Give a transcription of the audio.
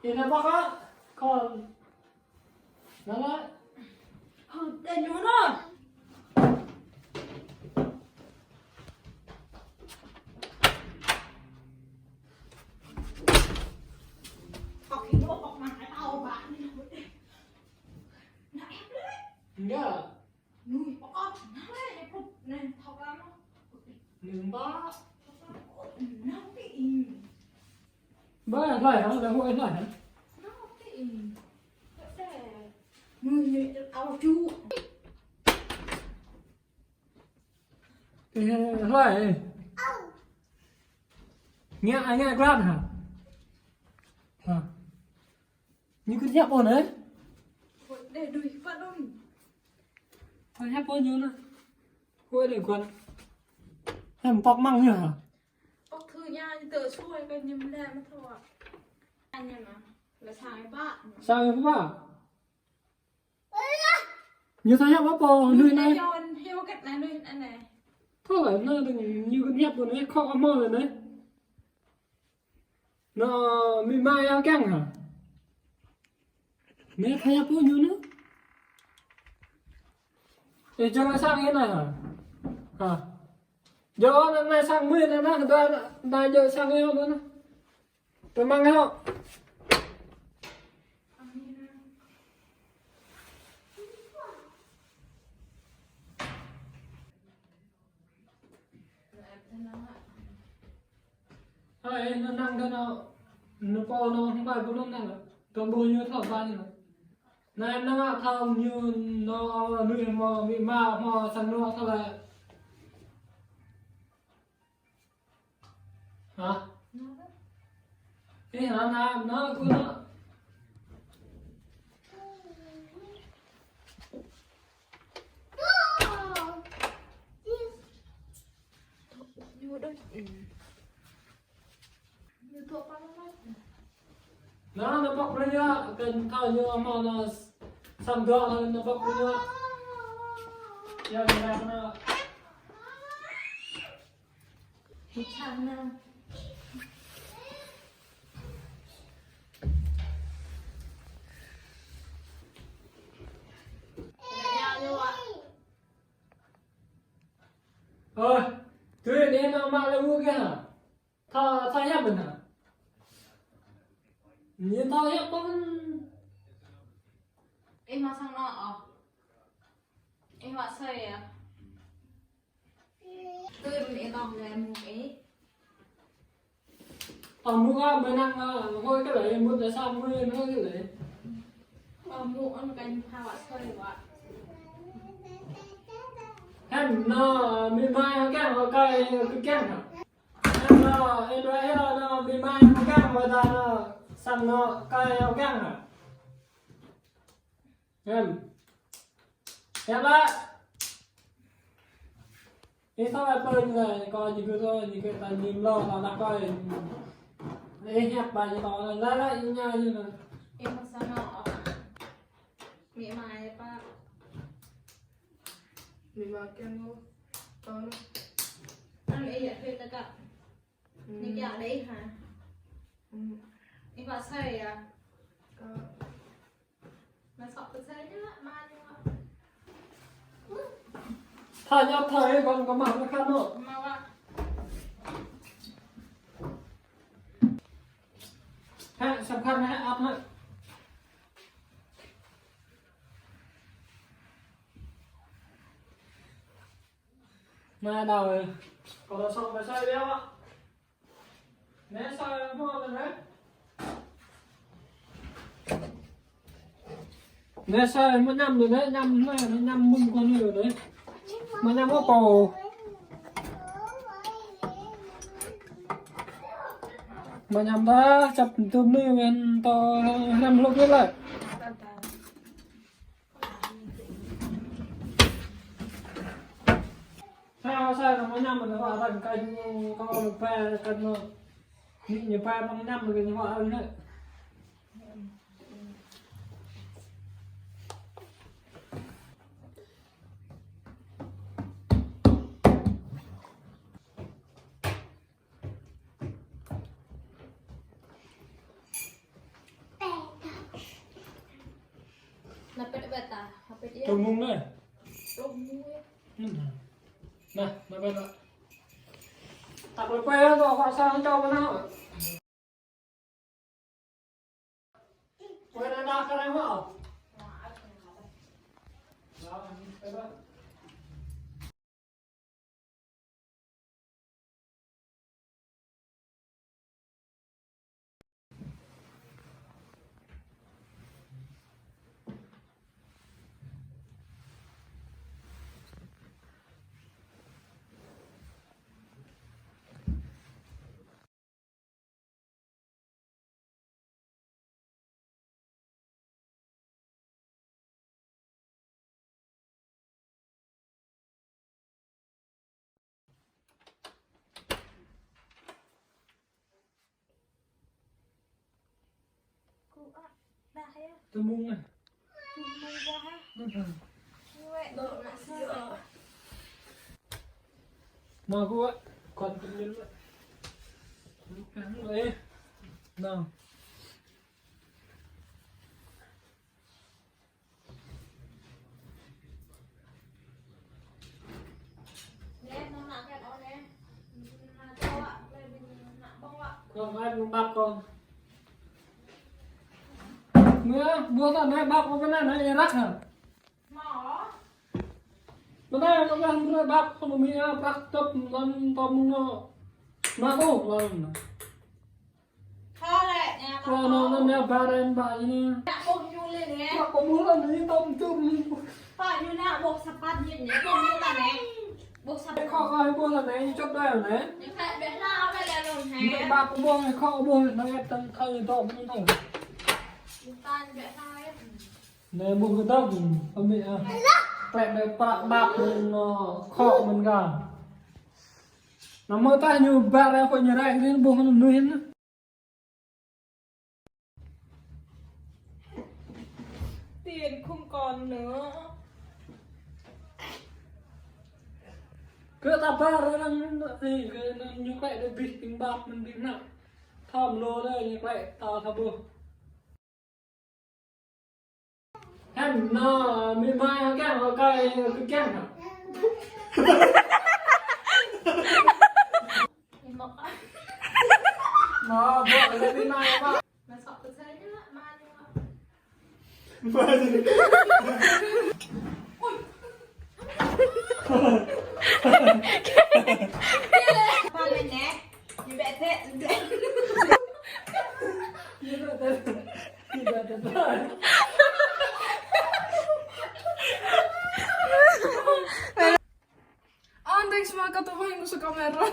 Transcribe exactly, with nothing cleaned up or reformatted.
Ih, anai pơkă, kâo. Anai lĕ. Hơ, đe ñu anai. Kâo khĭn lŏ pŏk mă ai pao ba anai. Anai ĕp lĕ. Anai. Nui pơkă, anai lĕ, ĕp lĕ, anai thâo kơ mă. Anai ba. Anai pĭ ih. Ba, hlơi hă? Lĕ huĭ hlơi hă? Anai pĭ ih. Nui, nui, ao ču. Ih, hlơi. Ngă, ngă glăt hă? Hă. Ñu kơ hiăp ƀôn anai. Huĭ đe đuĭ pă đun. Huĭ hiăp ƀôn ñu anai. Huĭ lĕ guan. Hiăp pŏk măng ñu hă? Pŏk thư ña ñu tơ suai kơ ñu lĕ mă thâo. Ña mă. Lĕ sang ih pă. Sang ih pă. Ñu thâo hiăp pô, nui anai. Hiăp kơ anai, nui anai. Thâo lĕ, anai đing ñu kơ hiăp ƀôn anai, khŏk amâo lĕ anai. Anai, mĭ ma ih kiăng hă? Anai thâo hiăp pô ñu anai. Ih, jơlan sang ih anai hă? Hă? Jơlan anai sang mui anai, anai, anai jơlan sang ih anai. Tơ măng hă? Ơ, ih, anŭn năng kơ anŭn, anŭn pô anŭn hăng ƀai ƀu anŭn năng. Tơm ƀu ñu thâo ƀai ñu. Anai năng thâo ñu anŭn, nui mă, mĭ ma mă sang anŭn thâo lĕ. Hă? Ih, anŭn, anŭn, anŭn kơ anŭn. Ñu đôi. Ñu thâo pă lăi. Anŭn, anŭn pŏk brơi ñu, kơ thâo ñu mă anŭn s-, sang dŏ, anŭn pŏk brơi ñu. Yua, yua, anŭn. Ñu čang anŭn. Ơ, tui anai anŭn mă lĕ mŭk kơ hă? Thâo, thâo hiăp ƀôn hă? Ñu thâo hiăp ƀôn. Ih mă sang anŭn ôh. Ih mă sơi yơh. Tui ih tŏng lĕ mŭk ih. Tŏng mŭk ah, mơnăng, ơ, hơi kơ lĕ, mŭk lĕ sa mui hơi kơ lĕ. Ơ, mŭk anŭn kơ ñu pha wă sơi wă. Hĕm anŭn, mĭ ma ih kiăng, ơ, kơ ih kiăng hă? Hĕm anŭn, ih đuaĭ hĕm anŭn, mĭ ma ih kiăng, wă ta anŭn, sang anŭn, kơ ih kiăng hă? Hĕm. Hiăp ƀă. Ih thâo ƀă pơ ñu lĕ, kơ ñu kơ thâo, ñu kơ ta ñu lŏ, ta ta kơ. Ih hiăp ƀă ñu thâo, lăi lăi ñu ñu lăi. Ih mă sang anŭn ôh. Mĭ ma ih pă. Mĭ ma kiăng ôh. Thâo anŭn. Anŭn ih yă phê ta kă. Ih kiăng đe hă? Ih mă sơi yơh. Kơ Mă sŏk pơsơi ñu lăi, mă ñu lăi. Thâo ñu thâo ih, kâo kơ mă mă khăn nô. Mă wă. Hĕ, samkăn hĕ, ăt hĕ. Mă đaŏ ih. Kâo thâo sŏk pơsơi biă wă. Anai sa mơ̆n anai. Anai sa mơ̆n añăm anai, añăm anai, añăm mơ̆n kơ anai anai. Mơ̆n añăm ôh pô. Mơ̆n añăm ta čăp tŭm anai mơ̆n tơ hrăm hlŭk anai lĕ. Sa, sa, anŭn mơ̆n añăm anŭn, wă, răng kơ ñu, kâo anŭn pă, kơ anŭn. Ñu, ñu pă mơ̆n añăm anŭn, ñu wă anŭn. Tơmung anai. Nah, nah, nah, nah. Tăp lơpơi hă, tŏ kơ sang čô mơ̆n hă. Quay ra đa kơ răng hă. Tơmung anai. Nă kơ, kon tơmung anai. Ê, nă. Kon, kon, ƀăp kon. Mơ̆, ƀuh tơ anai ƀăp kon anai, anai răk hă? Mơ̆ anai, anai ƀăp kon mơ̆ mĭn, prăk tơp, lŏn tơm nô. Mă kơ, lŏn. Kơ lĕ, ñu kơ nô, nô, ñu ba ren ba ñu. Ñu ƀuh ñu lĕ anai. Ñu kơ ƀuh lĕ anai, tơm tơm. Pă ñu anai ƀuh sa păt ñu anai, ƀuh ñu ta anai. Ƀuh sa păt. Kơ kơ ƀuh ta anai, ñu čŏp đơi anai. Ñu kơ ƀĕ hlao lĕ lĕ lŏn anai. Ñu ƀă kơ ƀuh, ñu kơ ƀuh, anai tơm kơ ñu tơm ñu tơm. Ñu ta ƀĕ hlao lĕ. Anai ƀuh kơ tơm, pơmĭn ah. Klĕ ƀĕ prăk ƀăp ñu nô, kơ mơ̆n kơ. Nă mơ̆ ta ñu ba ren kơ ñu rai, ñu ƀuh ñu nuih anai. Tiền không còn nữa. Kơ ta ba ren anai, kơ anai ñu klĕ đơi ƀĭ ting ƀăp mơ̆n ƀĭ nă. Thâo mlô đơi ñu klĕ ta thâo ƀuh. Hĕn nă, mĭ mai hă kiăng, hă kai, hă kiăng hă? Nă, ƀuh lĕ mĭ mai hă? Antex mă, că tu voi nu se camera.